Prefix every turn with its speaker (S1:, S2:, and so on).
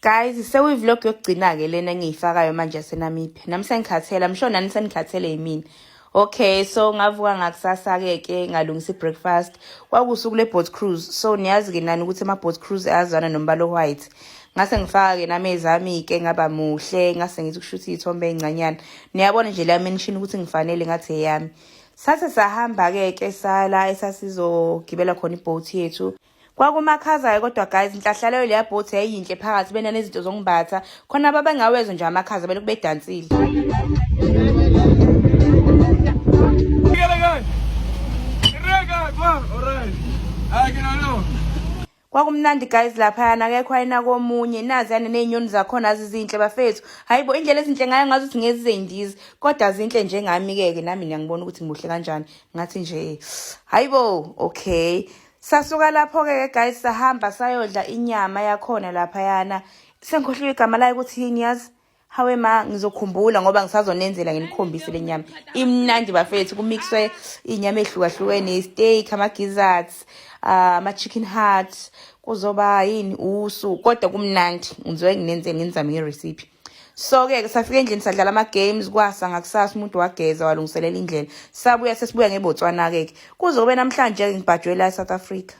S1: Guys, sekuyi-vlog yokugcina-ke lena engiyifakayo manje yaseNamibia. Nami sengikhathele, I'm sure nani senikhathele yimina. Okay, so ngavuka ngakusasa-ke ke ngalungisa i-breakfast. Kwakuwusuku lwe-boat cruise, so niyazi-ke nani ukuthi ama-boat cruise ayazwana nombala o-white. Ngase ngifaka-ke nami ezami-ke ngaba muhle, ngase ngithi kushuthi iy'thombe ey'ncanyana. Niyabona nje leya mention ukuthi ngifanele ngathi eyami. Sase sahamba-ke ke sala esasizogibela khona i-boat yethu. Kwakumakhaza-ke kodwa guys, inhlahla leyo leya boat yayiyinhle phakathi benanezinto zokumbatha. Khona babengawezwa nje amakhaza belokhu bedansile. Kwakumnandi guys laphayana akekho ayina komunye nazi yani ney'nyoni zakhona azizinhle bafethu. Hayi bo indlela ezinhle ngayo ngazi ukuthi ngezi zey'ndiza kodwa zinhle njengami-ke ke nami niyangibona ukuthi ngimuhle kanjani. Ngathi nje hayi bo okay. Sasuka lapho-ke ke guys sahamba sayodla inyama yakhona laphayana. Sengikhohliwe igama layo ukuthi yini yazi. Hawe ma ngizokhumbula ngoba ngisazonenzela nginikhombise le nyama. Imnandi bafethu kumixwe inyama ehlukahlukene, steak, ama gizzards, ama chicken heart, kuzoba yini usu kodwa kumnandi. Ngizoye nginenzele nginizame nge-recipe. So ke safika endlini sadlala ama games kwasa ngakusasa umuntu wageza walungiselela indlela. Sabuya sesibuya ngeBotswana ke. Kuze kube namhlanje ngibhajwe la eSouth Africa.